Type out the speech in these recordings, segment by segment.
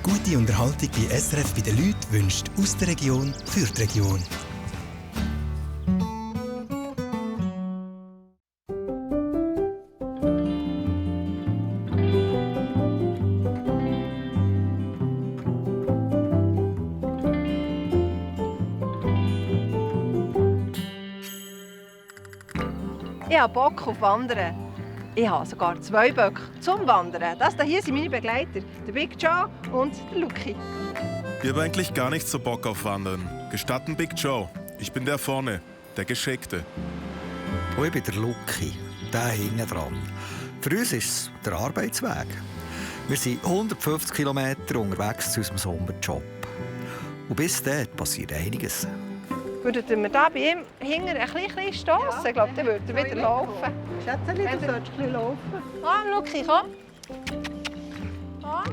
Gute Unterhaltung bei SRF bei den Leuten wünscht aus der Region für die Region. Ich habe Bock auf Wandern. Ich habe sogar 2 Böcke zum Wandern. Das hier sind meine Begleiter, der Big Joe und der Luki. Ich habe eigentlich gar nicht so Bock auf Wandern. Gestatten Big Joe. Ich bin der vorne, der Geschickte. Und ich bin der Luki, der hinten dran. Für uns ist es der Arbeitsweg. Wir sind 150 Kilometer unterwegs zu unserem Sommerjob. Und bis dahin passiert einiges. Würdet ihr mir da bei ihm hinten ein bisschen stossen? Ich glaube, dann würde er wieder laufen. Schätzeli, du solltest ein bisschen laufen. Komm, Luki, komm. Komm.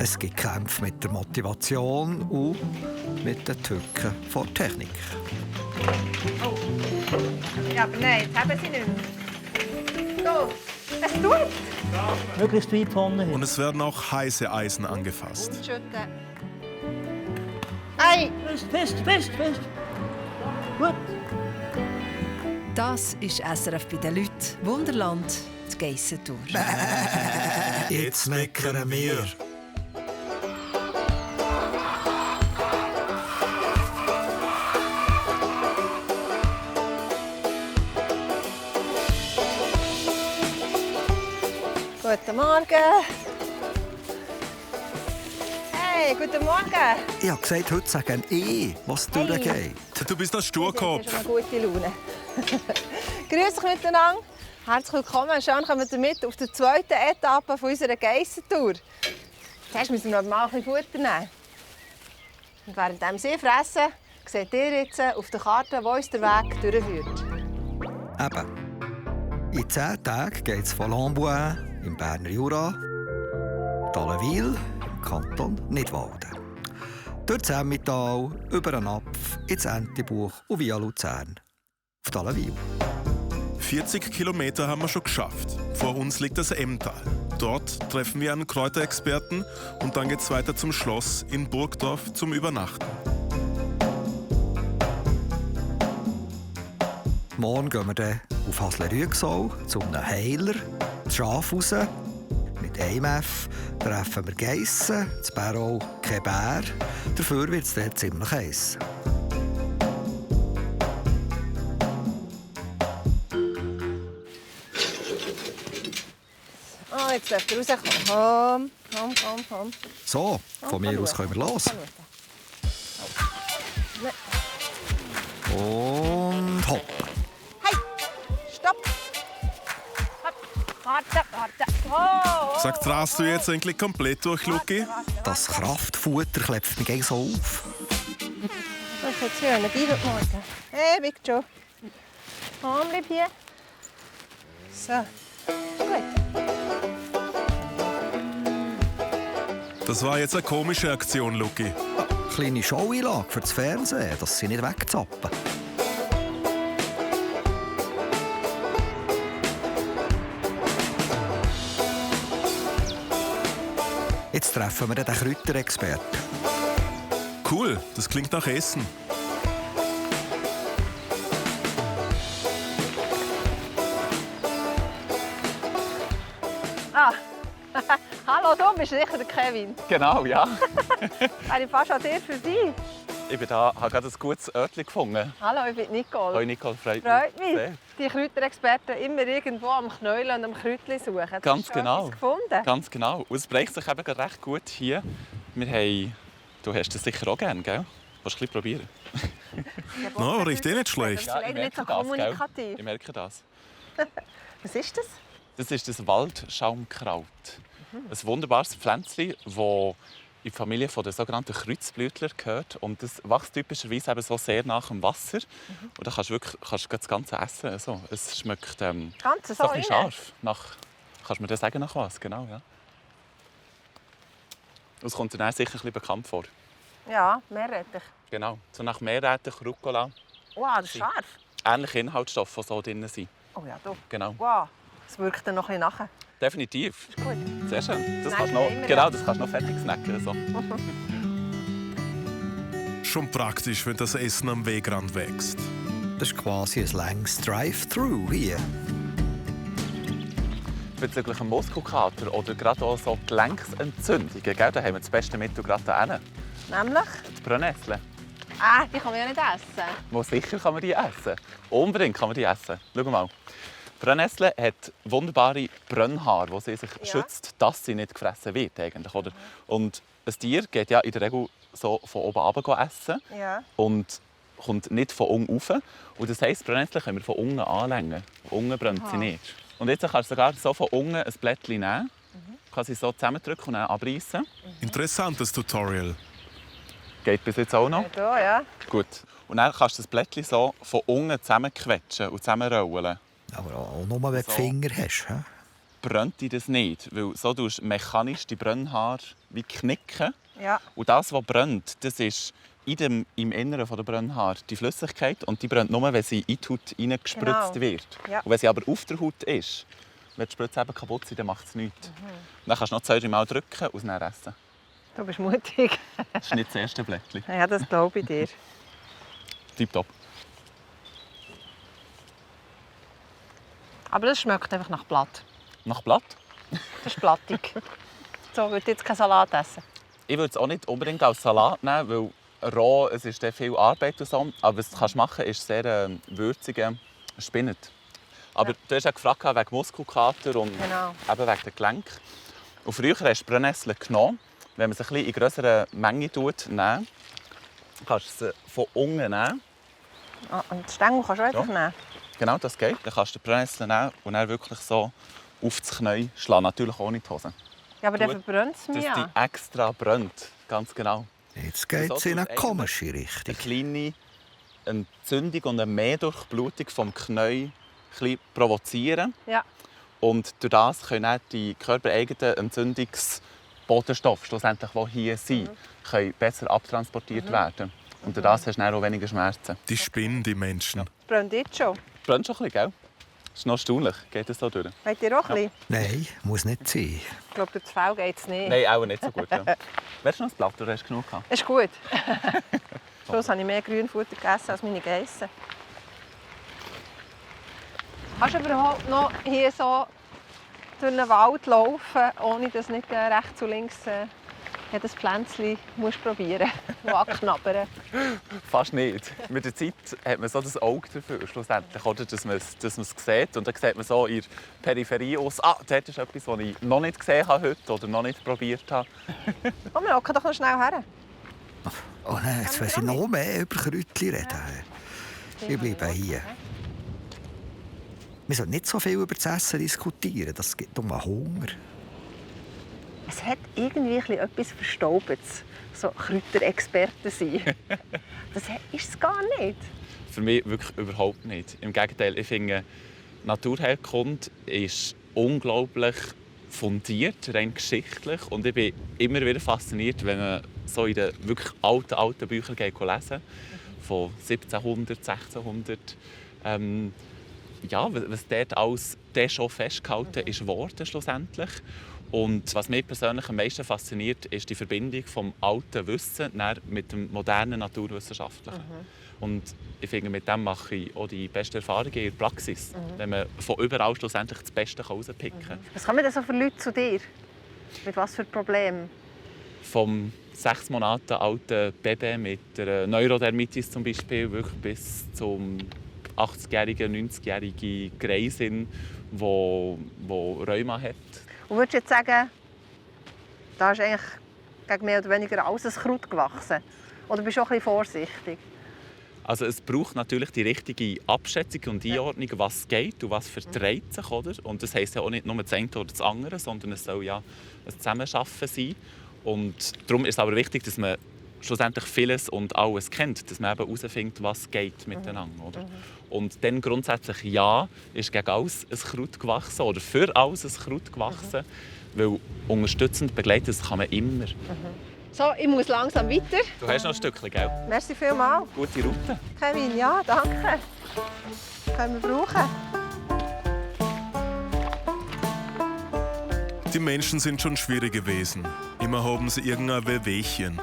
Es gibt Kämpfe mit der Motivation und mit den Tücken der Technik. Oh. Ja, aber nein, jetzt haben sie nicht mehr. So, es tut. Möglichst weit vorne hin. Und es werden auch heiße Eisen angefasst. Schütten. Ei! Fest. Gut. Das ist SRF bei den Leuten. Wunderland, die Geissentour. Jetzt meckern wir. Guten Morgen. Hey, guten Morgen. Ich habe gesagt, heute sagen was durchgeht. Du bist der Ich Sturkopf. habe eine gute Laune. Grüß euch miteinander. Herzlich willkommen. Schön, kommen wir mit auf der 2. Etappe unserer Geissentour. Zuerst müssen wir noch mal ein bisschen Futter nehmen. Und während Sie fressen, seht ihr jetzt auf der Karte, wo uns der Weg durchführt. Eben. In 10 Tagen geht es von Lamboise im Berner Jura, Dallenwil im Kanton Nidwalden, durch das Emmental, über den Napf, ins Entenbuch und via Luzern auf Dallenwil. 40 Kilometer haben wir schon geschafft. Vor uns liegt das Emmental. Dort treffen wir einen Kräuterexperten und dann geht's weiter zum Schloss in Burgdorf zum Übernachten. Morgen gehen wir dann auf Hasle-Rüegsau zu einem Heiler, zu Schafhausen. Mit IMF treffen wir Geissen, zu Barrow kein Bär. Dafür wird es dort ziemlich heiß. Oh, jetzt dürft ihr rauskommen. Komm. So, von mir aus können wir los. Und hopp. Hey, stopp. Warte. Oh. Sagt, rast du jetzt eigentlich komplett durch, Luki? Das Kraftfutter klebt mich gleich so auf. Ich habe jetzt hier Energie heute Morgen. Hey, Big Joe. Komm, bleib hier. So, gut. Das war jetzt eine komische Aktion, Luki. Kleine Showeinlage für das Fernsehen, dass sie nicht wegzappen. Jetzt treffen wir den Kräuterexperten. Cool, das klingt nach Essen. Hallo, du bist sicher der Kevin. Genau, ja. Wäre ich fast an dir vorbei. Ich bin da, habe gerade ein gutes Örtchen gefunden. Hallo, ich bin Nicole. Hallo Nicole, freut mich. sehr. Die Kräuterexperten immer irgendwo am Knäulen und am Kräutchen suchen. Hast Ganz du schon genau. etwas gefunden? Ganz genau. Und es brecht sich eben gerade recht gut hier. Wir haben... Du hast das sicher auch gerne, gell? Willst du ein bisschen probieren? No, riecht eh nicht schlecht. Das ist leider nicht so gell? kommunikativ. Ich merke das. Was ist das? Das ist das Waldschaumkraut. Ein wunderbares Pflänzchen, das in die Familie der sogenannten Kreuzblütler gehört. Und das wächst typischerweise eben so sehr nach dem Wasser. Und da kannst du wirklich das Ganze essen. So. Es schmeckt Ganz so ein bisschen rein? scharf. Kannst du mir das sagen, nach was? Genau, ja. Das kommt dir dann sicher ein bisschen bekannt vor. Ja, Meerrettich. Genau, so nach Meerrettich, Rucola. Wow, das ist scharf. Ähnliche Inhaltsstoffe, die so drin sind. Oh ja, du. Genau. Wow, das wirkt dann noch ein bisschen nachher. definitiv. Ist gut. Sehr schön. Das Snacken kannst du noch, immer. genau, das kannst du noch fertig snacken. So. Schon praktisch, wenn das Essen am Wegrand wächst. Das ist quasi ein längs Drive-Thru hier. Bezüglich dem Muskelkater oder gerade auch so Gelenksentzündungen, gell? Da haben wir das beste Mittel gerade da. Nämlich? Die Brennnessel. Ah, die kann man ja nicht essen. Mal sicher kann man die essen. Unbedingt kann man die essen. Schau mal. Die Brennnessel hat wunderbare Brennhaare, wo sie sich schützt, dass sie nicht gefressen wird. Eigentlich, oder? Und ein Tier geht ja in der Regel so von oben runter essen Ja. und kommt nicht von unten rauf. Und das heisst, die Brennnessel können wir von unten anlängen. Von unten brennt sie nicht. Und jetzt kannst du sogar so von unten ein Blättchen nehmen, kannst sie so zusammendrücken und dann abreißen. Interessantes Tutorial. Geht bis jetzt auch noch. Da, ja. Gut. Und dann kannst du das Blättchen so von unten zusammenquetschen und zusammenrollen. Aber auch nur, wenn du So. die Finger hast. He? Brennt dich das nicht, weil so tust du mechanisch die Brennhaare wie knicken. Ja. Und das, was brennt, das ist im Inneren der Brennhaare die Flüssigkeit. Und die brennt nur, wenn sie in die Haut hineingespritzt Genau. wird. Ja. Und wenn sie aber auf der Haut ist, wenn die Spritze eben kaputt sind, dann macht es nichts. Dann kannst du noch 2-3 Mal drücken und es dann essen. Du bist mutig. Das ist nicht das erste Blättchen. Ja, das glaube ich dir. Tipptopp. Aber das schmeckt einfach nach Blatt. Nach Blatt? Das ist blattig. So, würde ich jetzt keinen Salat essen. Ich würde es auch nicht unbedingt als Salat nehmen, weil roh, es ist dann viel Arbeit und so. Aber was du machen kannst, ist sehr würziger Spinat. Aber du hast ja gefragt wegen Muskelkater und Genau. eben wegen der Gelenk. Und früher hast du Brennnessel genommen. Wenn man sie ein bisschen in grösserer Menge nehmen, kannst du sie von unten nehmen. Ah, und die Stängel kannst du auch einfach nehmen. Genau, das geht. Dann kannst du die Brennnessel nehmen und dann wirklich so auf das Knie schlagen. Natürlich ohne die Hose. Ja, aber dann Gut, verbrennt es Dass mich ja. die extra brennt. Ganz genau. Jetzt geht es in eine komische Eine Richtung. kleine Entzündung und eine Mehrdurchblutung vom Knie provozieren. Ja. Und durch das können auch die körpereigenen Entzündungsbotenstoffe, schlussendlich, die hier sind, können besser abtransportiert werden. Und durch das hast du dann auch weniger Schmerzen. Die spinnen, die Menschen. Es brennt jetzt schon. Brennt schon ein bisschen, gell? Das ist noch erstaunlich. Geht das so durch? Wollt ihr auch ein bisschen? Nein, muss nicht sein. Ich glaube, durch das Fell geht es nicht. Nein, auch nicht so gut. Ja. Willst du noch ein Blatt oder hast du genug gehabt? Ist gut. Am Schluss habe ich mehr Grünfutter gegessen als meine Geissen. Kannst du überhaupt noch hier so durch einen Wald laufen, ohne dass nicht rechts und links jedes Pflänzchen musst probieren musst, anknabbern? Fast nicht. Mit der Zeit hat man so das Auge dafür, schlussendlich, oder? Dass man es sieht. Und dann sieht man so in der Peripherie aus, dort ist etwas, das ich noch nicht gesehen habe heute oder noch nicht probiert habe. Komm, wir hocken doch noch schnell her. Oh nein, jetzt will ich noch mehr über Kräutchen reden. Ich bleibe hier. Wir sollten nicht so viel über das Essen diskutieren. Das gibt um Hunger. Es hat irgendwie etwas Verstaubendes, so Kräuterexperten sein. Das ist es gar nicht. Für mich wirklich überhaupt nicht. Im Gegenteil, ich finde, Naturheilkunde ist unglaublich fundiert, rein geschichtlich. Und ich bin immer wieder fasziniert, wenn man so in den wirklich alten Büchern lesen von 1700, 1600. Was dort alles schon festgehalten ist worden, schlussendlich. Und was mich persönlich am meisten fasziniert, ist die Verbindung vom alten Wissen mit dem modernen Naturwissenschaftlichen. Und ich finde, mit dem mache ich auch die besten Erfahrungen in der Praxis, wenn man von überall schlussendlich das Beste herauspicken kann. Was kommen denn so für Leute zu dir? Mit was für Problemen? Vom 6 Monate alten Baby mit einer Neurodermitis zum Beispiel, wirklich bis zum 80-jährigen, 90-jährigen Greisin, die Rheuma hat. Und würdest du jetzt sagen, da ist eigentlich gegen mehr oder weniger alles ein Kraut gewachsen? Oder bist du auch ein bisschen vorsichtig? Also es braucht natürlich die richtige Abschätzung und Einordnung, was geht und was verträgt sich. Oder? Und das heisst ja auch nicht nur das eine oder das andere, sondern es soll ja ein Zusammenarbeiten sein. Und darum ist es aber wichtig, dass man schlussendlich vieles und alles kennt, dass man eben herausfindet, was geht miteinander. Oder? Und dann grundsätzlich ja, ist gegen alles ein Kraut gewachsen oder für alles ein Kraut gewachsen, weil unterstützend begleiten das kann man immer. So, ich muss langsam weiter. Du hast noch ein Stückchen, gell? Merci vielmals. Gute Route. Kevin, ja, danke. Können wir brauchen. Die Menschen sind schon schwierig gewesen. Immer haben sie irgendein Wehwehchen.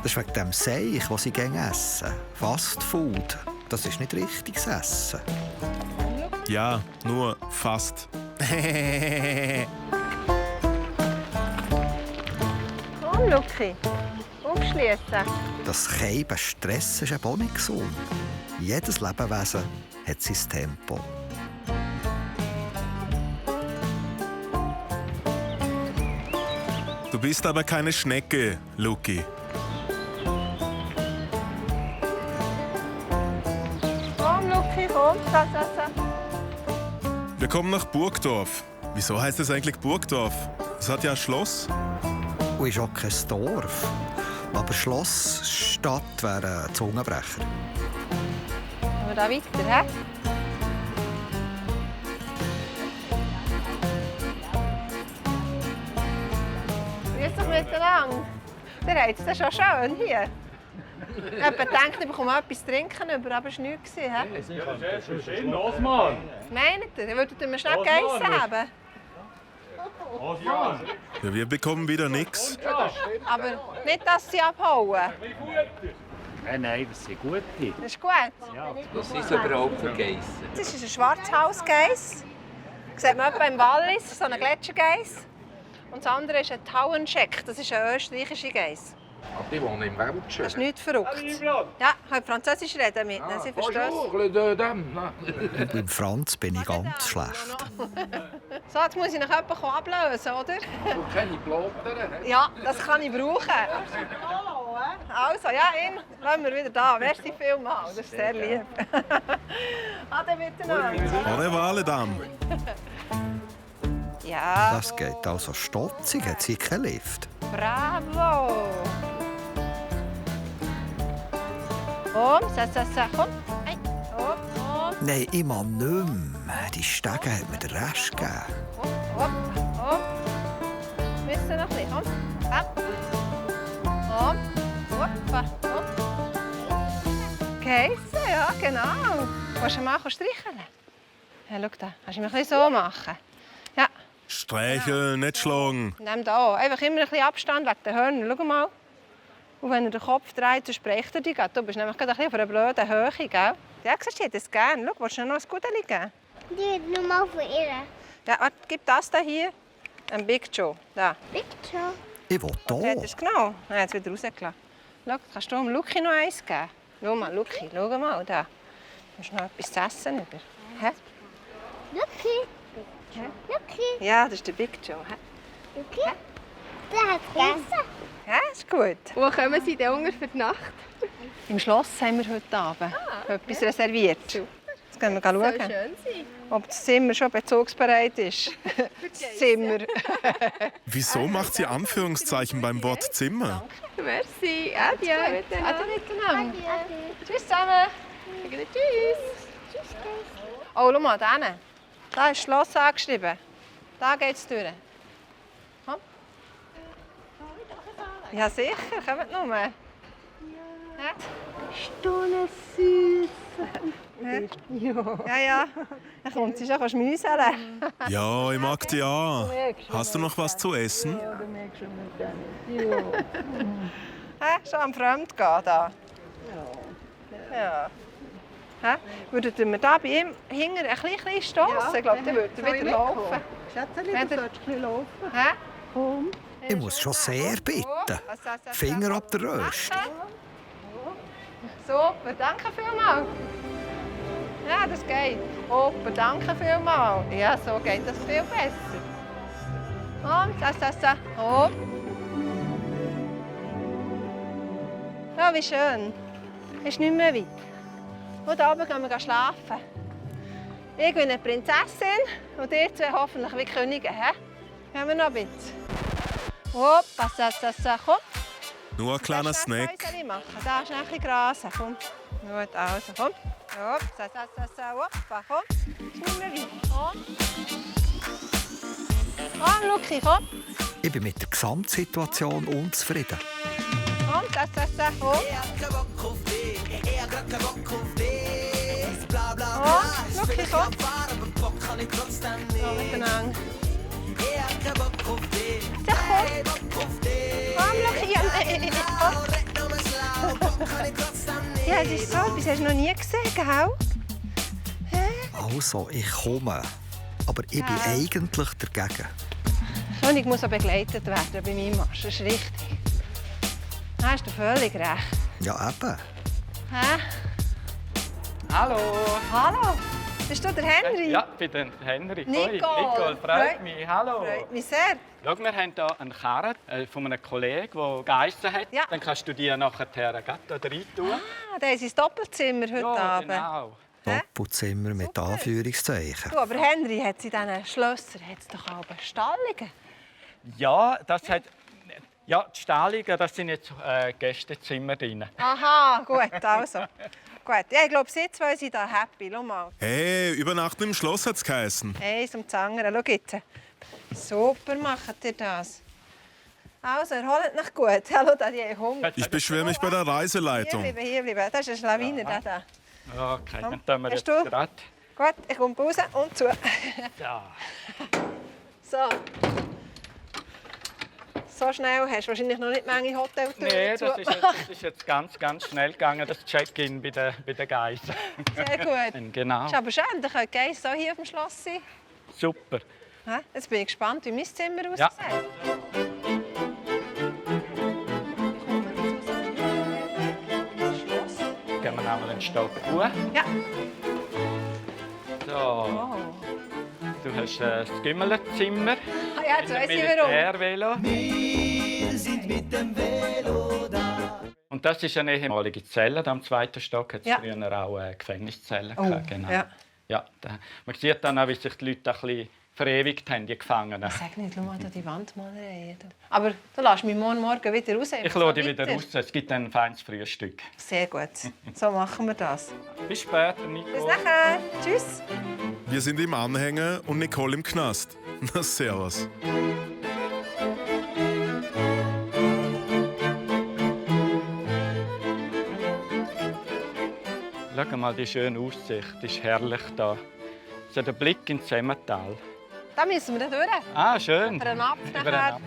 Das ist wegen dem Seich, das sie gerne essen. Fast Food. Das ist nicht richtiges Essen. Ja, nur fast. Komm, Luki. Aufschließen. Das Keiben Stress ist eben auch nicht gesund. Jedes Lebewesen hat sein Tempo. Du bist aber keine Schnecke, Luki. Komm, Luki, komm. Wir kommen nach Burgdorf. Wieso heißt es eigentlich Burgdorf? Es hat ja ein Schloss. Und ist auch kein Dorf. Aber Schloss, Stadt wäre ein Zungenbrecher. Gehen wir da weiter, hä? Grüß dich miteinander. Der hat es schon schön hier. Jemand denkt, ich bekomme etwas zu trinken, aber es war nichts. Los, Mann! Meint ihr? Würdet ihr mir schnell Geissen haben? Ja, wir bekommen wieder nichts. Aber nicht, dass sie abhauen. Nein, das sind gute. Das ist gut. Was ist überhaupt für Geissen? Das ist ein Schwarzhausgeiss. Das sieht man etwa im Wallis, so ein Gletschergeiss. Und das andere ist ein Tauenscheck, das ist ein österreichischer Geiss. Aber die wohnen im Wäldchen. Das ist nichts verrückt. Ja, ich kann Französisch reden mit ihnen, sie verstehen es. Und beim Franz bin ich ganz schlecht. So, jetzt muss ich noch jemanden ablösen, oder? Und keine Blotter. Ja, das kann ich brauchen. Also, ja, ihn lassen wir wieder da. Merci vielmals, das ist sehr lieb. Ade miteinander. Au revoir, les dames. Ja, Das geht also stotzig, hat sie keinen Lift. bravo. Komm, komm. Hey, komm. Nein, immer nicht mehr. Die Stege hat mir den Rest gegeben. Komm. Müssen noch nicht, komm. Komm. Super. Geissen, ja, genau. Willst du mal streicheln? Ja, schau da. Kannst du mich ein bisschen so machen? Ja. Streicheln, nicht schlagen. Nimm da. Einfach immer ein bisschen Abstand wegen den Hörnern. Schau mal. Und wenn er den Kopf dreht, dann spricht er dich. Du bist nämlich gerade ein bisschen auf einer blöden Höhe, gell? Ja, siehst du, das gerne. Schau, willst du noch ein Gudeli geben? Die nur mal von ihr. Ja, warte, gib das da hier. Ein Big Joe. Da. Big Joe. Ich will Hat hier. er es genommen? Er hat es wieder rausgelassen. Schau, kannst du dem Luki noch eins geben? Schau mal, Luki, schau mal da. Du hast noch etwas zu essen über. Hä? Luki. Luki. Ja, das ist der Big Joe. Hä? Luki. Der hat gegessen. Ja, ist gut. Wo kommen Sie denn unter für die Nacht? Im Schloss haben wir heute Abend etwas reserviert. Jetzt gehen wir schauen, Soll schön sein. ob das Zimmer schon bezugsbereit ist. Das Zimmer. Wieso macht sie Anführungszeichen beim Wort Zimmer? Merci. Adieu. Ade miteinander. Ade. Tschüss zusammen. Tschüss. Oh, schau mal, da hinten. Da ist das Schloss angeschrieben. Da geht es durch. Komm. Ja, sicher. Kommt nur. Ja. Stunde süß. Ja. Dann kommt sie schon schmüseln. Ja, ich mag dich an. Hast du noch was zu essen? Schon am Fremdgehen da. Ja. Würdet ihr mir da bei ihm hinten ein bisschen stossen? Ich glaube, dann würde er wieder laufen. Schätzeli, du sollst ein bisschen laufen. Hä? Komm. Ich muss schon sehr bitten. Finger ab der Röst. Super, danke vielmals. Ja, das geht. Super, danke vielmals. Ja, so geht das viel besser. Oh. Ja, wie schön. Ist nicht mehr weit. Und da oben gehen wir schlafen. Ich bin eine Prinzessin und ihr zwei hoffentlich wie Königin. Gehen wir noch ein bisschen. Hoppa, komm. Nur ein kleiner Darfst du schnell Snack. Päuschen machen? Da schnell ein bisschen grasen. Komm. Gut, also komm. Hoppa, komm. Ist nicht mehr weit. Komm. Komm, Luki, komm. Ich bin mit der Gesamtsituation unzufrieden. Komm, komm. Komm, Luki, komm. So, miteinander. es ist so etwas, hast du noch nie gesehen, gell? Also, ich komme. Aber ich bin eigentlich dagegen. Und ich muss auch begleitet werden bei meinem Marsch, das ist richtig. Da hast du völlig recht. Ja, eben. Hä? Hallo. Hallo, bist du der Henry? Ja, ich bin der Henry. Nicole. Nicole, freut mich. Hallo. Freut mich sehr. Schau, wir haben hier einen Karren von einem Kollegen, der Geissen hat. Ja. Dann kannst du die nachher hier rein tun. Ah, da ist sein Doppelzimmer heute Abend. Genau. Doppelzimmer mit Anführungszeichen. Du, aber Henry, hat es in diesen Schlössern doch auch Stallungen? Ja, das hat... Ja, die Stallungen, das sind jetzt Gästezimmer drin. Aha, gut, also. Gut, ja, ich glaube, Sie zwei sind da happy. Schau mal. Hey, übernachten im Schloss hat's geheißen. Eins um das andere. Schau jetzt. Super macht ihr das. Also, erholt euch gut. Hallo, da die Hunger. Ich beschwere mich bei der Reiseleitung. Hier bleiben. Das ist ein Schlawiner, da. Okay, dann tun wir Hast jetzt du? gerade. Gut, ich komme raus und zu. Ja. So. So schnell hast du wahrscheinlich noch nicht Menge Hoteltüren Nein, zu. das ist jetzt ganz schnell gegangen, das Check-in bei den Geissen. Sehr gut. Genau. Ist aber schön, da können die Geiss auch hier auf dem Schloss sein. Super. Hä? Jetzt bin ich gespannt, wie mein Zimmer aussieht. Ja. Gehen wir nochmal einen Stock hoch. Ja. So. Wow. Du hast das Gümmelzimmer. Ah ja, jetzt weiss ich warum. Militärvelo. Wir sind mit dem Velo da. Und das ist eine ehemalige Zelle. Am zweiten Stock hat es Ja. früher auch Gefängniszellen Oh, gehabt. Genau. ja. Ja, man sieht dann auch, wie sich die Leute ein bisschen verewigt haben, die Gefangenen. Sag nicht, schau mal da die Wandmalerei. Aber du lässt mich morgen wieder raus. Ich lasse dich wieder raus. Es gibt ein feines Frühstück. Sehr gut. So machen wir das. Bis später, Nico. Bis nachher. Tschüss. Wir sind im Anhänger und Nicole im Knast. Na, servus. Schau mal die schöne Aussicht. Das ist herrlich hier. So der Blick ins Emmental. Da müssen wir durch. Ah, schön. Über einen Apf Über einen nachher. Apf.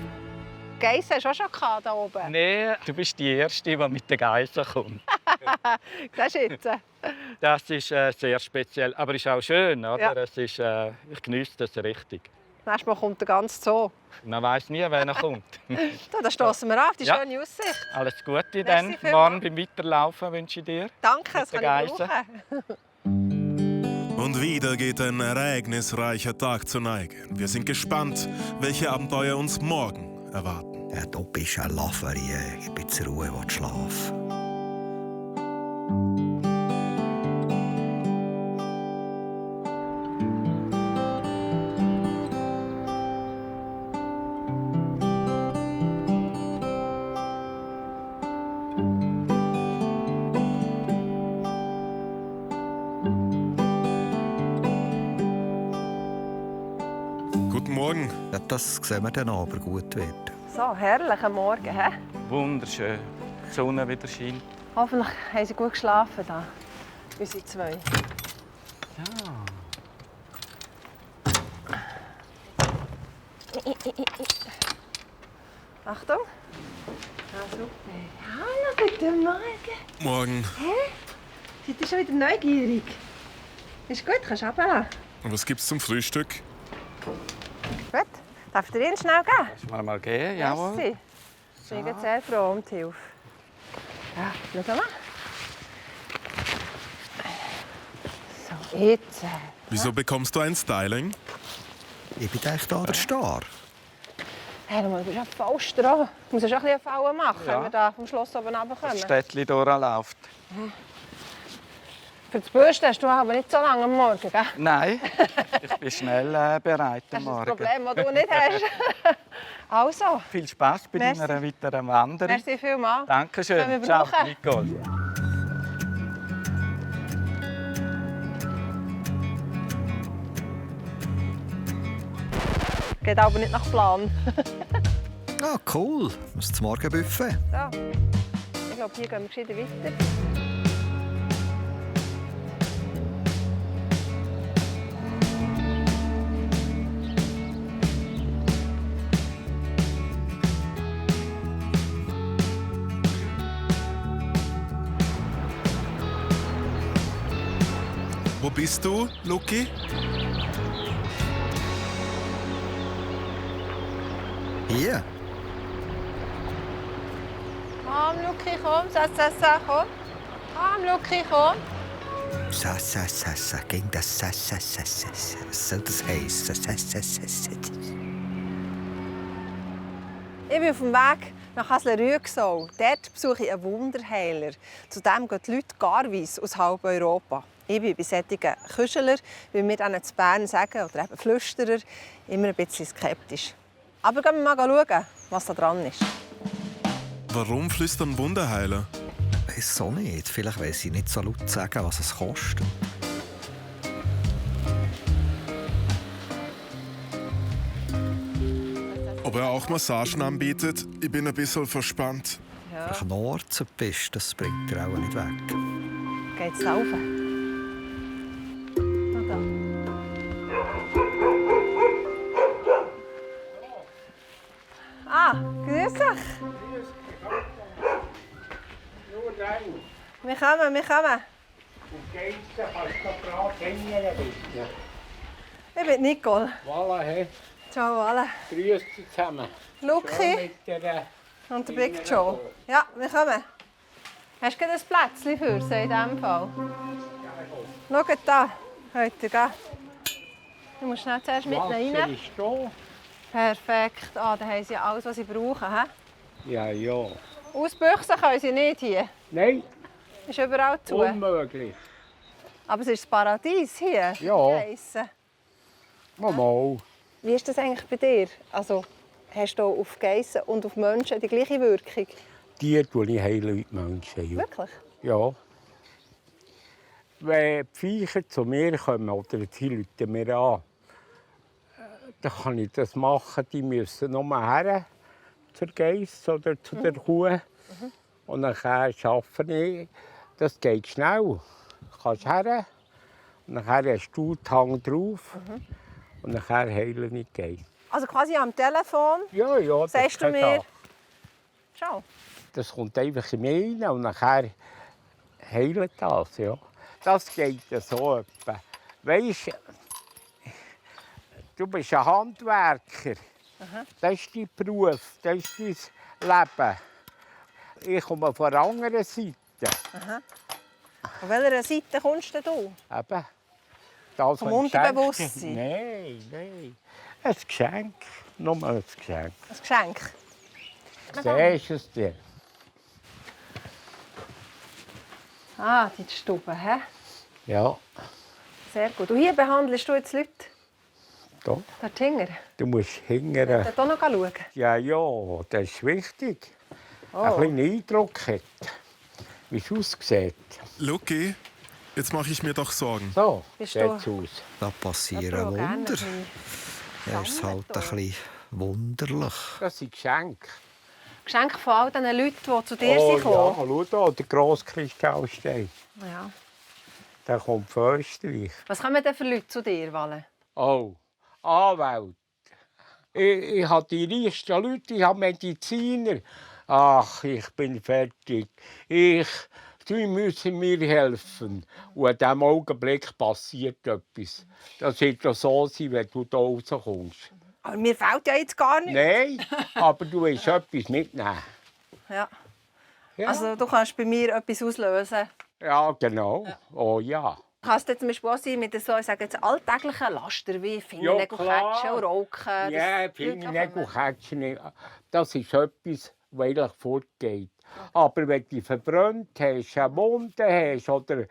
Geiss hast du auch schon gehabt, hier oben. Nein, du bist die Erste, die mit den Geissen kommt. Siehst du jetzt? Das ist sehr speziell, aber es ist auch schön. Oder? Ja. Es ist, ich genieße das richtig. Nächstes Mal kommt der ganze Zoo. Man weiß nie, wer noch kommt. Da, da stoßen wir auf, die Ja. schöne Aussicht. Alles Gute Merci dann. vielmals. Morgen beim Weiterlaufen wünsche ich dir. Danke, das Mit kann den ich Geissen. brauchen. Und wieder geht ein ereignisreicher Tag zur Neige. Wir sind gespannt, welche Abenteuer uns morgen erwarten. Ja, du bist ein Laferie. Ich bin zur Ruhe, will schlafen. Guten Morgen. Ja, das sehen wir dann aber gut wird. So, herrlicher Morgen. He? Wunderschön. Die Sonne wieder scheint. Hoffentlich haben sie gut geschlafen, da, unsere zwei. Ja. Achtung. Ah, super. Hallo, guten Morgen. Morgen. Hä? Seid ihr schon wieder neugierig? Ist gut, kannst du runterlassen. Und was gibt's zum Frühstück? Gut. Darf ich dir ihn schnell geben? Kannst du mir mal geben? Jawohl. Merci. Ich bin jetzt sehr froh um die Hilfe. Ja, schau mal. So, jetzt. Wieso bekommst du ein Styling? Ich bin echt da der Star. Hey, du bist ja voll dran. Du musst schon ein bisschen Falle machen, Ja. wenn wir da vom Schloss oben runterkommen. Das Städtchen durchläuft. Für das Bürsten hast du aber nicht so lange am Morgen, gell? Nein, ich bin schnell bereit Das am ist das Morgen. Problem, das du nicht hast. Also, Viel Spaß bei Merci. deiner weiteren Wanderung. merci vielmals. Dankeschön. Können wir Ciao, brauchen. Nicole. Geht aber nicht nach Plan. Ah, cool. Das Morgenbuffet. So. Ich glaube, hier gehen wir gescheiter weiter. bist du, Luki? Hier. Komm, Luki, komm. Sa, komm. Komm, Luki, komm. Sa, gegen das Sa. Was soll das heißen? Sa. Ich bin auf dem Weg nach Hasle-Rüegsau. Dort besuche ich einen Wunderheiler. Zudem gehen die Leute garweise aus halb Europa. Ich bin bei solchen Küscheler, wie wir ihnen zu Bern sagen, oder eben Flüsterer, immer ein bisschen skeptisch. Aber gehen wir mal schauen, was da dran ist. Warum flüstern Wunderheiler? Weiß auch nicht. Vielleicht will sie nicht so laut sagen, was es kostet. Ob er auch Massagen anbietet? Ich bin ein bisschen verspannt. Ja. Wenn du Knorzen bist, das bringt dir auch nicht weg. Geht's da rauf? Da. Ah, grüß dich. Wir kommen. Ich bin Nicole. Voilà, hey. Ciao, alle. Grüß dich zusammen. Luki und der Big Joe. Ja, wir kommen. Hast du gerade ein Plätzchen für sie in diesem Fall? Schaut da, heute gehen. Du musst schnell zuerst mit rein. Ist da? Perfekt. Ah, da haben sie alles, was sie brauchen. He? Ja. Ausbüchsen können sie nicht hier. Nein. Ist überall zu. Unmöglich. Aber es ist das Paradies hier. Ja. Geissen. Mal. Wie ist das eigentlich bei dir? Also, hast du auf Geissen und auf Menschen die gleiche Wirkung? Die tue ich heilen wie die Menschen. Ja. Wirklich? Ja. Wenn die Viecher zu mir kommen oder die rufen mir an, dann kann ich das machen. Die müssen nur her zur Geiss oder zu der Kuh. Und dann arbeite ich. Das geht schnell. Du kannst her. Und dann hast du den Hang drauf. Und dann heile ich die Geiss. Also quasi am Telefon Ja, sagst du mir, schau. Das kommt einfach in mich rein und nachher heilt das. Ja. Das geht so etwa. Weisst, du bist ein Handwerker. Das ist dein Beruf, das ist dein Leben. Ich komme von der anderen Seite. Von welcher Seite kommst du? Eben. Das Vom Unterbewusstsein? Nein. Ein Geschenk. Nur ein Geschenk. Ein Geschenk? Siehst du es dir? Ah, die Stube, hä? Ja. Sehr gut. Und hier behandelst du jetzt Leute? Da. Dort hinten? Du musst hingern. Dort auch noch schauen? Ja, das ist wichtig. Ein bisschen Eindruck hat, wie es aussieht. Luki, jetzt mache ich mir doch Sorgen. So Bist sieht du- es aus. Da passieren Wunder. Ja, ist halt ein bisschen wunderlich. Das sind Geschenke. Geschenk von all diesen Leuten, die zu dir Oh sind ja, gekommen. schau da, der grosse Kristallstein. Ja. Der kommt von Österreich. Was kommen denn für Leute zu dir, Walle? Oh, Anwälte. Ich habe die reichsten Leute, ich habe Mediziner. Ach, ich bin fertig. Sie müssen mir helfen. Und in diesem Augenblick passiert etwas. Das wird ja so sein, wenn du hier rauskommst. Aber mir fehlt ja jetzt gar nichts. Nein, aber du willst etwas mitnehmen. Ja. Ja. Also du kannst bei mir etwas auslösen. Ja, genau. Oh ja. Kann es zum Beispiel auch sein mit so, ich sage jetzt, alltäglichen Laster wie Fingernägel, Ketschen und Rauchen? Ja, Fingernägel, Ketschen, das ist etwas, was eigentlich fortgeht. Aber wenn du verbrannt hast, eine Wunde hast, oder,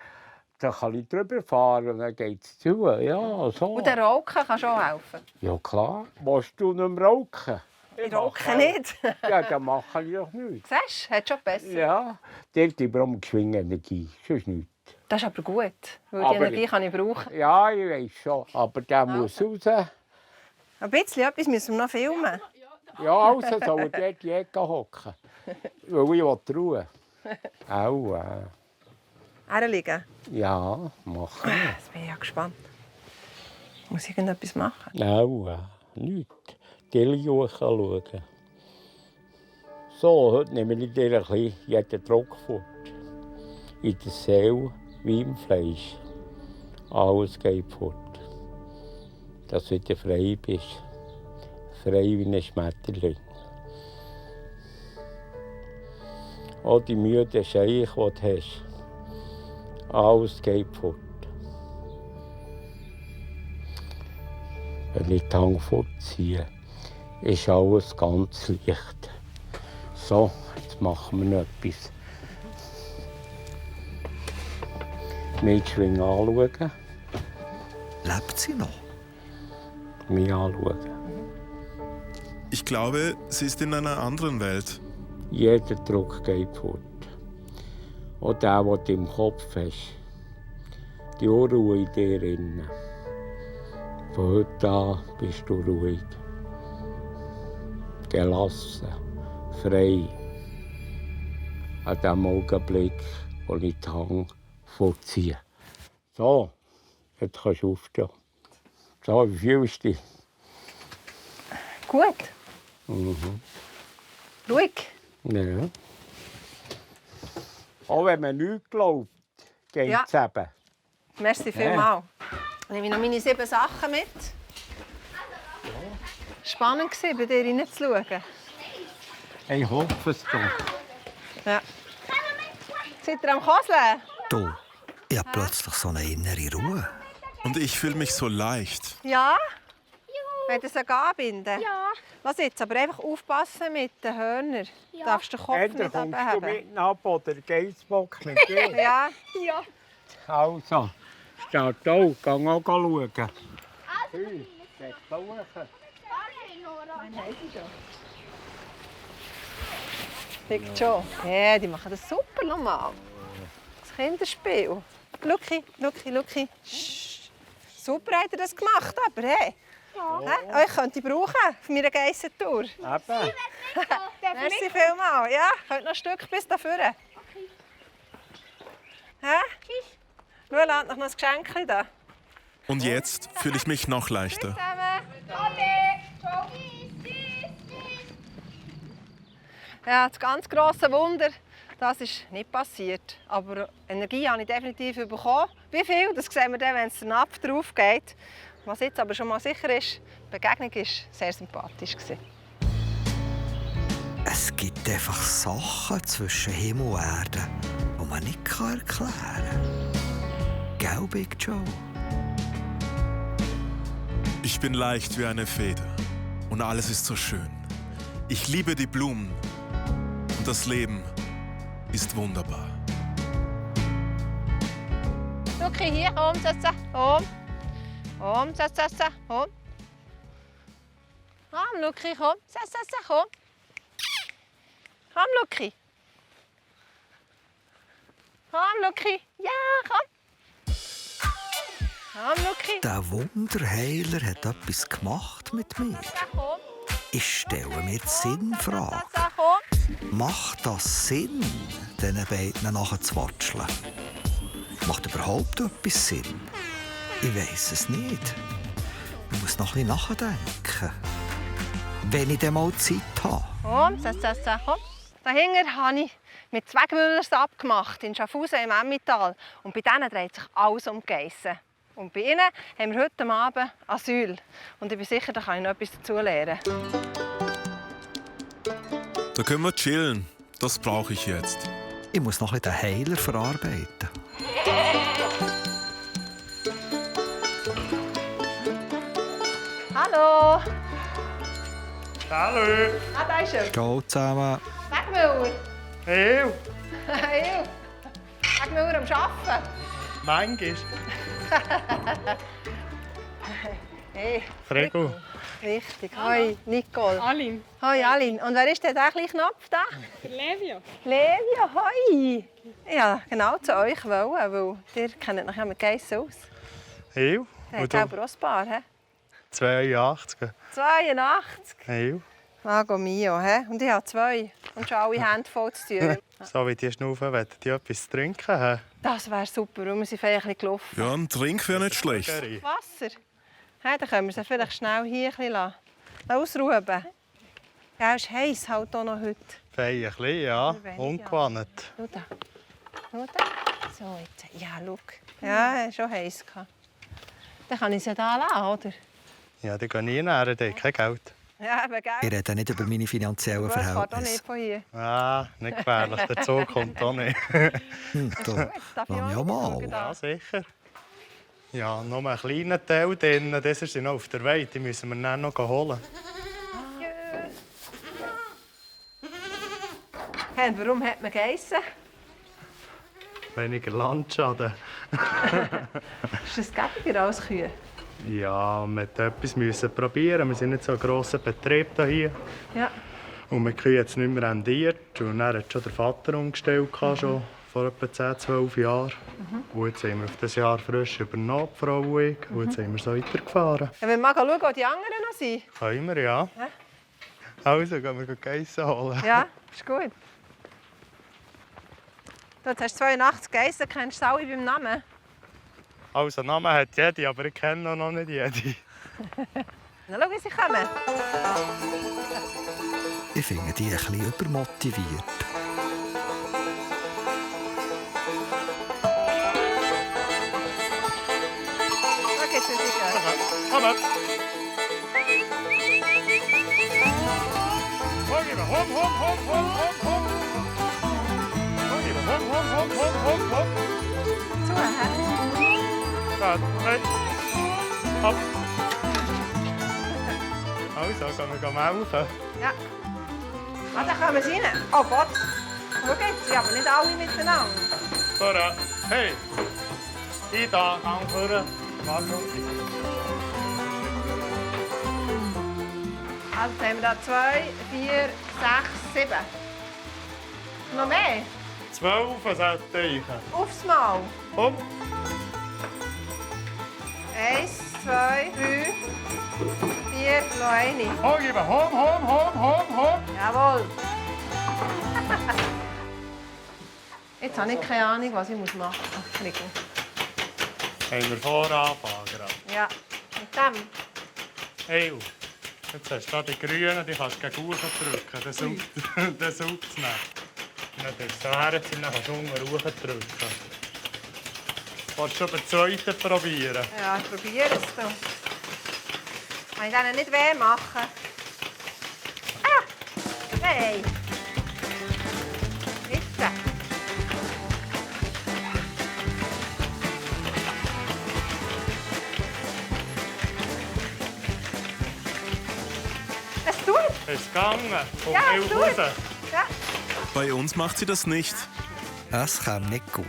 dann kann ich drüber fahren und dann geht es zu. Ja, so. Und der Rauchen kann schon helfen. Ja, klar. Willst du nicht mehr rauchen? Ich rauche nicht. Ja, dann mache ich doch nichts. Siehst du, hat schon besser. Ja, der hat immer geschwingt Energie, sonst nichts. Das ist aber gut, weil die Aber- Energie kann ich brauchen. Ja, ich weiß schon, aber der muss raus. Ein bisschen etwas müssen wir noch filmen. Ja, also soll er dort die Ecke hocken. Weil ich will Ruhe. Auch, Herliegen. ja, machen. Jetzt bin ich ja gespannt. Muss ich irgendetwas machen? Auch, nichts. Die schauen. So, heute nehme ich dir ein bisschen jeden Druck fort. In der Seele wie im Fleisch. Alles geht fort. Dass du wieder frei bist. Frei wie ein Schmetterling. Auch die müden Scheich, die du hast. Alles geht fort. Wenn ich die Hand fortziehe, ist alles ganz leicht. So, jetzt machen wir noch etwas. Mädchen anschauen. Lebt sie noch? Mich anschauen. Ich glaube, sie ist in einer anderen Welt. Jeder Druck geht fort. Auch der, den du im Kopf hast. Die Unruhe in dir drin. Von heute an bist du ruhig. Gelassen. Frei. An dem Augenblick, wo ich die Hand vorziehe. So, jetzt kannst du aufstehen. So, wie fühlst du dich? Gut. Mhm. Ruhig. Ja. Auch wenn man nichts glaubt, geht es eben. Merci vielmals. Ich nehme noch meine 7 Sachen mit. Spannend war, bei dir reinzuschauen. Ich hoffe es doch. Ja. Seid ihr am Koseln? Du, ich habe plötzlich so eine innere Ruhe. Und ich fühle mich so leicht. Ja? Wollt ihr es anbinden? Ja. Lass jetzt aber einfach aufpassen mit den Hörnern. Ja. Du darfst den Kopf Entweder nicht kommst abheben. du mit ab oder Geissbock mit dir. Ja. Ja. Also, steht da, geh auch schauen. Hey, geh schauen. Liegt schon. Ja, die machen das super nochmal. Das Kinderspiel. Lucky. Super habt ihr das gemacht, aber hey. Ja. Euch könnt ihr brauchen auf meiner Geissentour. Eben. Merci vielmals. Ja, könnt noch ein Stück bis da vorne. Schau, lasst noch ein Geschenk da. Und jetzt fühle ich mich noch leichter. Ja, das ganz grosse Wunder, das ist nicht passiert. Aber Energie habe ich definitiv bekommen. Wie viel, das sehen wir dann, wenn es der Napf drauf geht. Was jetzt aber schon mal sicher ist, die Begegnung war sehr sympathisch. Es gibt einfach Sachen zwischen Himmel und Erde, die man nicht erklären kann. Gell, Big Joe? Ich bin leicht wie eine Feder und alles ist so schön. Ich liebe die Blumen und das Leben ist wunderbar. Lucky, hier, komm, komm. Komm, komm. Komm, Lucky, komm. Komm. Komm, Lucky. Komm, Lucky. Ja, komm. Komm, Lucky. Der Wunderheiler hat etwas gemacht mit mir. Komm. Ich stelle mir die Sinnfrage. Komm. Macht das Sinn, diesen beiden nachzuwatscheln? Macht überhaupt etwas Sinn? Ich weiss es nicht. Ich muss noch ein bisschen nachdenken. Wenn ich dann mal Zeit habe. Komm, komm. Dahinter habe ich mit 2 Müllers abgemacht, in Schaffhausen im Emmental. Und bei denen dreht sich alles um Geissen. Und bei ihnen haben wir heute Abend Asyl. Und ich bin sicher, da kann ich noch etwas dazu lernen. Da können wir chillen. Das brauche ich jetzt. Ich muss noch ein bisschen den Heiler verarbeiten. Hallo! Hallo! Ah, da ist er. Ciao zusammen. Wegmüller! Hey! Hey! Wegmüller am Arbeiten! Manchmal. Hey! Frego. Richtig. Hoi, Nicole. Alin. Hoi, Alin. Und wer ist denn der kleine Knopf da? Levia. Levia, hoi! Ja, genau zu euch wollen, weil ihr kennt euch ja mit Geissen aus. Hey. Der hat aber auch ein paar, he? 82. 82? Hey. Mago mio, he? Und ich habe 2 und schon alle Hände voll zu tun. So wie die schnaufen, wollen die etwas zu trinken haben? Das wäre super, weil wir sind vielleicht ein bisschen gelaufen. Ja, ein Trink wäre nicht schlecht. Wasser? Hey, dann können wir sie vielleicht schnell hier ein bisschen ausruhen. Ja, es ist heiß halt auch noch heute. Fein ein bisschen, ja. Ungewohnt. Schau da. Schau da. So, jetzt. Ja, schau. Ja, es war schon heiß. Dann kann ich es ja da lassen, oder? Ja, die gehen nie näher, die haben kein Geld. Ja, eben, gell? Ich rede nicht über meine finanziellen Das fährt auch Verhältnisse. nicht von hier. Ah, nicht gefährlich, der Zug kommt auch nicht. Da, lass mich auch mal. Ja, sicher. Ja, noch einen kleinen Teil drin, das ist noch auf der Weide, die müssen wir dann noch holen. Hey, und warum hat man Geissen? Weniger Landschaden. Ist das gäbiger als Kühe? Ja, wir mussten etwas probieren. Wir sind nicht so ein grosser Betrieb hier. Ja. Und wir können jetzt nicht mehr rendiert. Und dann hat schon der Vater umgestellt, schon vor etwa 10, 12 Jahren. Und jetzt haben wir auf das Jahr frisch übernommen, die Frau und ich. Und jetzt sind wir so weitergefahren. Ja, wenn wir mal schauen, wo die anderen noch sind. Können wir, ja. Also, gehen wir Geissen holen. Ja, ist gut. Du hast 82 Geissen, kennst du alle beim Namen? Also, Namen hat jede, aber ich kenne noch nicht jede. Na, schau, wie sie kommen. Ich finde die ein bisschen übermotiviert. Da geht's in die Komm! Hopp, hopp, hopp, hopp, hopp, hopp! Hopp, hopp, hopp, hopp, hopp! Zu, hä? Gut, hey. Hopp! Also, gehen wir melken. Ja. Ah, da kommen sie rein. Oh Gott. Schau jetzt, sie aber nicht alle miteinander. Vorne. Hey! Ich da, Gang vorne. Warte. Also jetzt haben wir da 2, 4, 6, 7. Noch mehr? 12 sollte ich. Aufs Mal. Komm. 1, 2, 3, 4, noch eine. Hopp, hopp, hopp, hopp, hopp, hopp. Jawohl. Jetzt habe ich keine Ahnung, was ich machen muss. Haben wir voranfangen gerade. Ja, mit dem. Hey, jetzt hast du da die Grünen, die kannst du gegen Uhren drücken. Das saugt es nicht. Wenn du so herziehst, dann kannst du unten drücken. Willst du schon den zweiten probieren? Ja, ich probiere es doch. Kann ich denen nicht weh machen? Ah! Hey! Jetzt. Es tut! Es ist gegangen. Kommt Ja, Milch tut. raus. Ja. Bei uns macht sie das nicht. Es kommt nicht gut.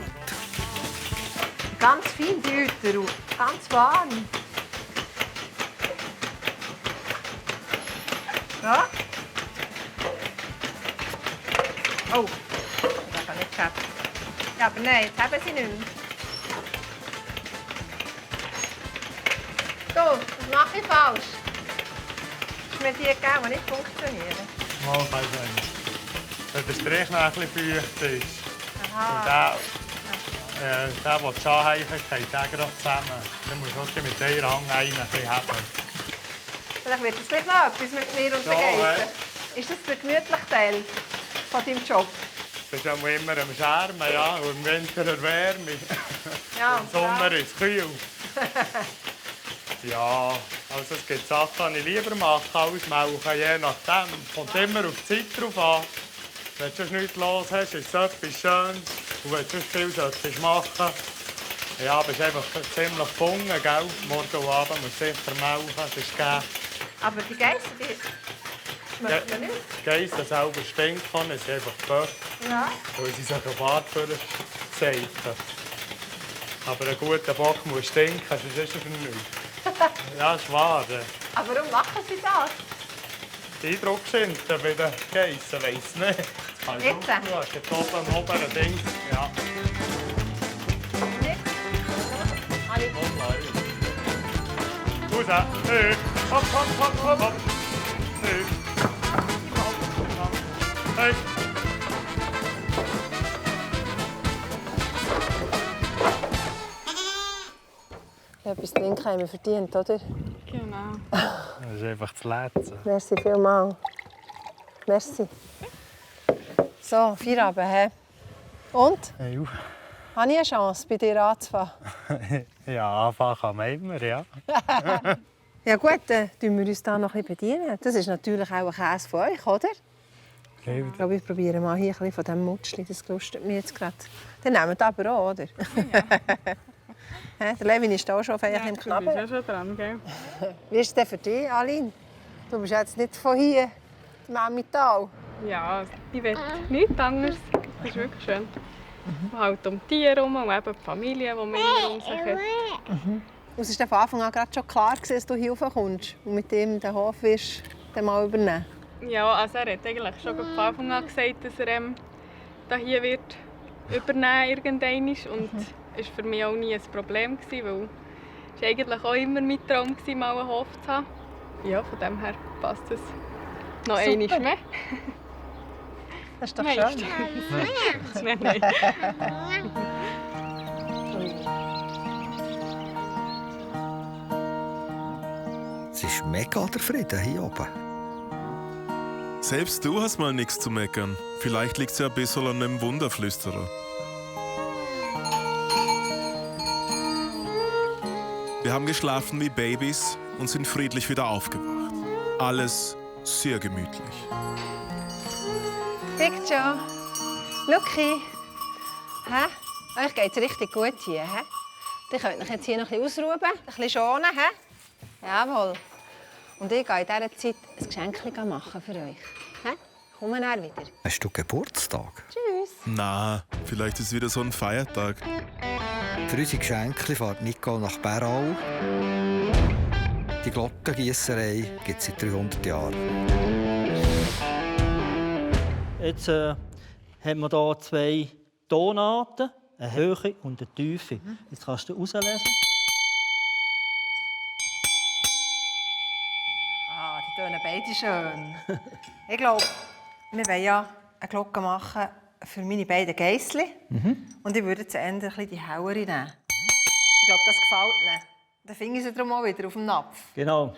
Ganz fein, die Hüter. Ganz warm. Ja. Oh, das kann nicht klappen. Ja, aber nein, jetzt haben sie nicht mehr. Du, was mache ich falsch? Ist mir die gegeben, die nicht funktionieren? Mal kann ich sagen. Wenn der Strich noch ein bisschen feucht ist. Aha. Und der die anheichen, geht der gerade zusammen. Dann musst du auch mit einer Hand ein bisschen haben. Vielleicht wird das gleich noch etwas mit mir und den Geissen. Ist das der gemütliche Teil von deinem Job? Das ist auch immer am Schermen, ja. Und im Winter eine Wärme. Ja, im Sommer ist es kühl. Ja, also es gibt Sachen, die ich lieber mache als melken, je nachdem. Kommt immer auf die Zeit drauf an. Wenn du nichts los hast, ist es etwas Schönes. Und wenn du viel machen ja, bist du einfach ziemlich gebunden, gell? Morgen und Abend musst du sicher melken, das ist gegeben. Aber die Geissen, die schmecken man nicht. Die Geissen selber stinken, es ist einfach Böck. Ja. Weil sie sich auf Artfüller seifen. Aber ein guter Bock muss stinken, sonst ist er für nichts. Ja, ist wahr. Aber warum machen sie das? Die Eindrucksschinten bei den Geissen, weiss nicht. Das kann ich Jetzt? auch schauen. Jetzt oben am oberen Ding. Ja. Raus! Hey! Hopp, hopp, hopp, hopp, hopp! Hey! Hey! Ja, etwas trinken haben wir verdient, oder? Genau. Das ist einfach das Letzte. Merci vielmals. Merci. So, Feierabend, hä? Und? Hey, Habe ich eine Chance, bei dir anzufangen? Ja, anfangen kann man immer, ja. Ja gut, dann tun wir uns da noch ein bisschen bedienen. Das ist natürlich auch ein Käse von euch, oder? Okay. Ich glaube, ich probiere mal hier ein bisschen von diesem Mutschli. Das lustet mich jetzt gerade. Den nehmen wir aber auch, oder? Ja. Der Levin ist auch schon feierlich im Knabbern. Ja, schon dran, gell? Wie ist es denn für dich, Aline? Du bist jetzt nicht von hier, im Emmental. Ja, ich will nichts anderes. Das ist wirklich schön. Halt um die Tiere herum und eben die Familie, die wir um sich hat. Es war von Anfang an gerade schon klar, dass du hier raufkommst und mit ihm den Hof wirst dann mal übernehmen. Ja, also er hat eigentlich schon von Anfang an gesagt, dass er da hier wird übernehmen irgendwann. Und das war für mich auch nie ein Problem, weil es war eigentlich auch immer mein Traum, mal einen Hof zu haben. Ja, von dem her passt es noch einmal mehr. Das ist doch schön. Nein. Es ist mega der Frieden hier oben. Selbst du hast mal nichts zu meckern. Vielleicht liegt es ja ein bisschen an einem Wunderflüsterer. Wir haben geschlafen wie Babys und sind friedlich wieder aufgewacht. Alles sehr gemütlich. Picture. Lucky. Hä? Euch geht es richtig gut hier. Hä? Ihr könnt euch jetzt hier noch ein bisschen ausruhen, ein bisschen schonen. Hä? Jawohl. Und ich gehe in dieser Zeit ein Geschenk machen für euch. Hä? Kommen wir wieder. Hast du Geburtstag? Tschüss. Na, vielleicht ist wieder so ein Feiertag. Für unsere Geschenke fährt Nico nach Berau. Die Glockengiesserei gibt es seit 300 Jahren. Jetzt haben wir hier 2 Tonarten, eine Höhe und eine Tiefe. Jetzt kannst du rauslesen. Ah, die tönen beide schön. Ich glaube, wir wollen ja eine Glocke machen für meine beiden Geissli. Und ich würde jetzt ein bisschen die hellere nehmen. Ich glaube, das gefällt ihnen. Dann finde ich sie darum auch wieder auf dem Napf. Genau.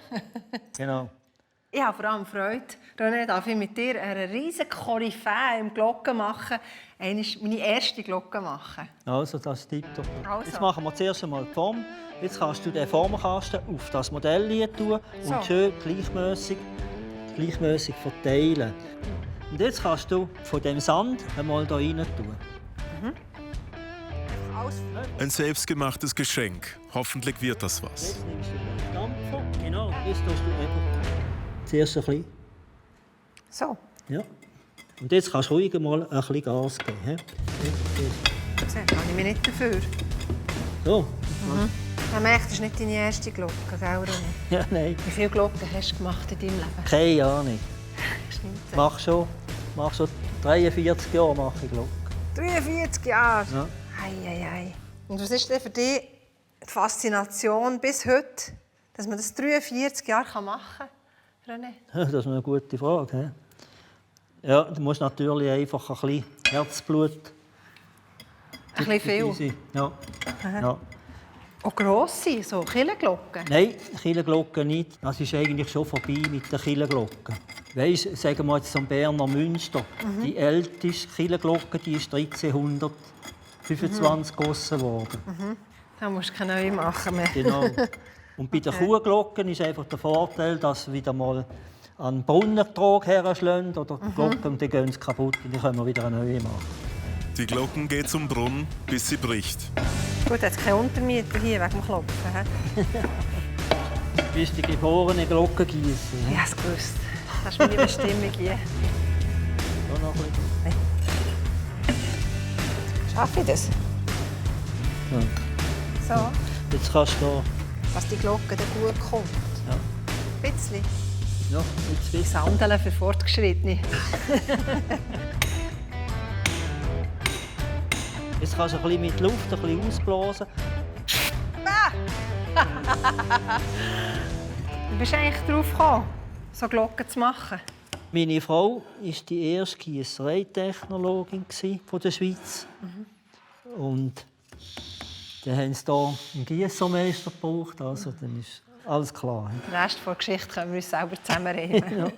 Ich habe vor allem Freude, René, darf ich mit dir eine riesige Koryphäe im Glocken machen. Meine erste Glocke machen. Also, das ist tipptopp. Also. Jetzt machen wir zuerst einmal die Form. Jetzt kannst du den Formkasten auf das Modell tun und So. schön gleichmäßig verteilen. Und jetzt kannst du von dem Sand einmal hier rein tun. Ein selbstgemachtes Geschenk. Hoffentlich wird das was. Jetzt nimmst du den Dampfer. Genau, jetzt tust du eben zuerst ein bisschen. So. Ja. Und jetzt kannst du ruhig mal ein bisschen Gas geben. He? Das kann ich mich nicht dafür. So. Man merkt, das ist nicht deine erste Glocke, gell, René? Ja, nein. Wie viele Glocken hast du gemacht in deinem Leben? Keine Ahnung. Stimmt. Mach schon 43 Jahre mache ich Glocken. 43 Jahre? Ja. Ei. Und was ist denn für dich die Faszination bis heute, dass man das 43 Jahre machen kann, René? Das ist eine gute Frage. He? Ja, du musst natürlich einfach ein bisschen Herzblut. Ein bisschen viel? Ja. Ja. Auch grosse, so Kirchenglocken? Nein, Kirchenglocken nicht. Das ist eigentlich schon vorbei mit den Kirchenglocken. Weißt, sagen wir jetzt am Berner Münster, die älteste Kirchenglocke, die ist 1325 gegossen worden. Da musst du keine neue machen mehr. Genau. Und bei den Kuhglocken ist einfach der Vorteil, dass sie wieder mal an den Brunnentrag herschlagen oder die Glocken, die gehen kaputt und die können wir wieder eine neue machen. Die Glocken geht zum Brunnen, bis sie bricht. Gut, jetzt keine Untermieter hier wegen dem Klopfen. He? Du bist die geborene Glockengießer. Ich habe es gewusst. Das ist meine Bestimmung hier. So noch ein bisschen. Schaffe ich das? Ja. So, Jetzt kannst du dass die Glocke dann gut kommt. Ja. Ein bisschen. Ja, jetzt Die Sandeln für Fortgeschrittene. Jetzt kannst du ein bisschen mit Luft ein bisschen ausblasen. Wie bist du eigentlich darauf gekommen, so Glocken zu machen? Meine Frau war die erste Giessereitechnologin von der Schweiz. Und dann haben sie hier einen Giessermeister gebraucht. Also, dann ist alles klar. Den Rest der Geschichte können wir uns selber zusammenreden. Ja. Ich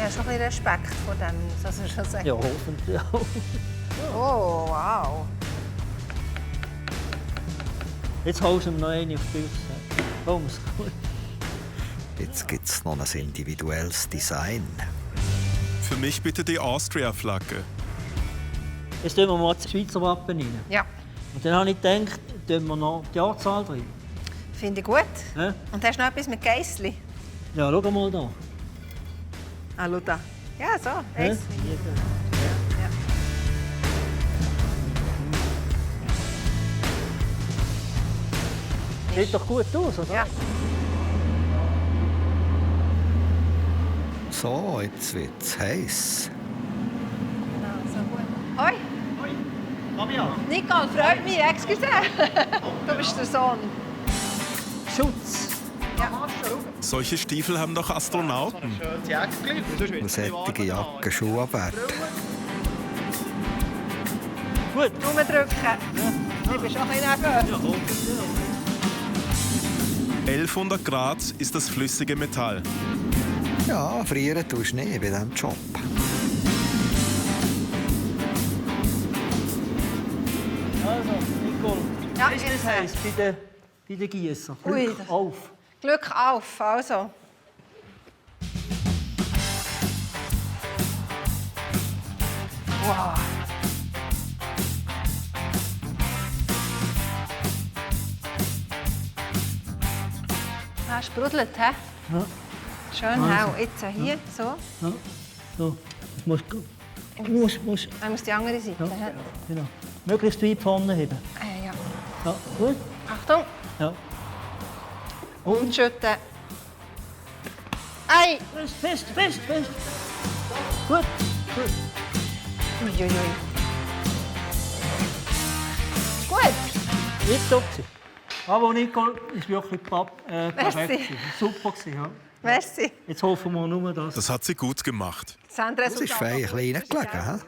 habe schon ein bisschen Respekt vor dem, muss ich schon sagen. Ja, hoffentlich auch. Oh, wow. Jetzt holst du mir noch eine auf die Büchse. Komm's. Jetzt gibt es noch ein individuelles Design. Für mich bitte die Austria-Flagge. Jetzt tun wir mal das Schweizer Wappen rein. Ja. Und dann habe ich gedacht, tun wir noch die Jahrzahl drin. Finde ich gut. Ja? Und hast du noch etwas mit Geissli? Ja, schau mal da. Ah, schau da. Ja, so. Eins. Sieht doch gut aus, oder? Ja. So, jetzt wird es heiß. Genau, so gut. Hoi. Fabian. Nicole, freut mich. Excuse. Du bist der Sohn. Schutz. Ja. Solche Stiefel haben doch Astronauten. Und solche Jacken, Schuhe abwärts. Gut. Daumen drücken. Du bist auch ein bisschen nervös. 1100 Grad ist das flüssige Metall. Ja, frieren tust du nicht bei diesem Job. Also, Nicole. Ja, ist das heisst bei den Giessern? Ui, Glück auf. Glück auf, also. Wow. Ah, sprudelt, hä? Ja. Schön, Also. hau. Jetzt hier, so. Ja. So. Jetzt musst du... Dann muss die andere Seite, Ja. hä? Genau. Möglichst weit vorne heben. Ja. Ja, gut. Achtung. Ja. Und schütten. Ei! Fest. Gut. Uiuiui. Gut. Jetzt top. Aber Nicole, ist wirklich perfekt. Merci. Super gewesen, ja. Merci. Jetzt hoffen wir nur das. Das hat sie gut gemacht. Das ist fein ein bisschen reingelegen, hä?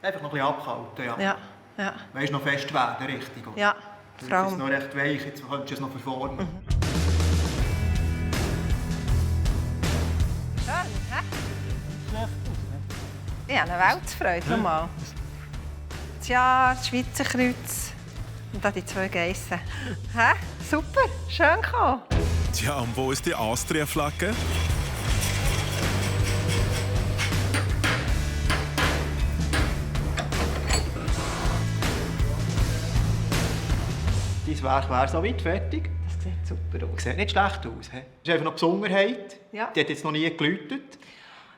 Einfach noch ein bisschen abgehalten, ja. Ja, ja. Weißt, noch fest werden, richtig? Oder? Ja, Das vor allem. ist noch recht weich, jetzt könntest du es noch verformen. Schön, hä? Ich habe eine Weltfreude, schau mal. Das Jahr, das Schweizer Kreuz und dann die zwei Geissen. Hä? Super, schön gekommen. Tja, und wo ist die Austria-Flagge? Dein Werk wäre so weit fertig. Das sieht super aus. Sieht nicht schlecht aus. He? Das ist einfach noch die Besonderheit. Ja. Die hat jetzt noch nie geläutet.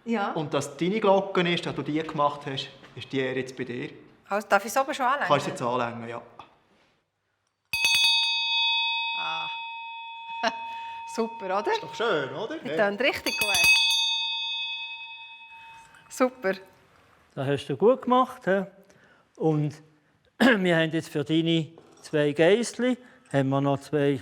Ja. Und dass deine Glocke ist, dass du die gemacht hast, ist die Ehre jetzt bei dir. Also, darf ich es oben schon anlegen? Kannst du jetzt anlängen, ja. Ah. Super, oder? Ist doch schön, oder? Die tönt richtig gut. Super. Das hast du gut gemacht. He? Und wir haben jetzt für deine 2 Geissli haben wir noch 2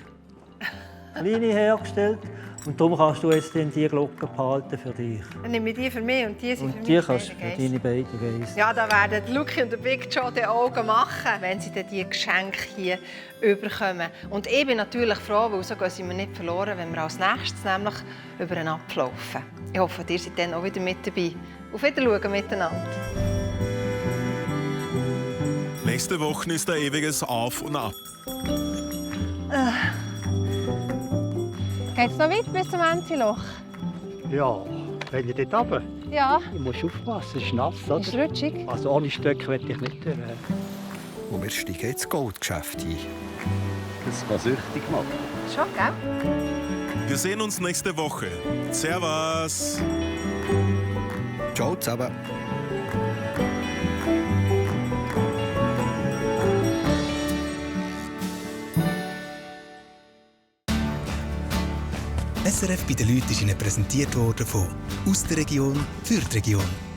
kleine hergestellt. Und darum kannst du jetzt die Glocke behalten für dich. Dann nehme ich die für mich und die sind für Und mich. die kannst du für deine beiden Geiss. Ja, da werden Lucky und der Big Joe die Augen machen, wenn sie dann diese Geschenke hier überkommen. Und ich bin natürlich froh, weil so gehen sie mir nicht verloren, wenn wir als nächstes nämlich über einen ablaufen. Ich hoffe, ihr seid dann auch wieder mit dabei. Auf Wiedersehen miteinander. Nächste Woche ist ein ewiges Auf und Ab. Geht es noch weit bis zum Enziloch? Ja, wenn ihr dort runter. Ja. Ich muss aufpassen, es ist nass, oder? Ist rutschig. Also ohne Stöcke will ich nicht durch. Und wir steigen ins Goldgeschäft ein. Das kann süchtig machen. Schon, gell? Wir sehen uns nächste Woche. Servus! Ciao zusammen. SRF bei den Leuten ist Ihnen präsentiert worden von «Aus der Region für die Region».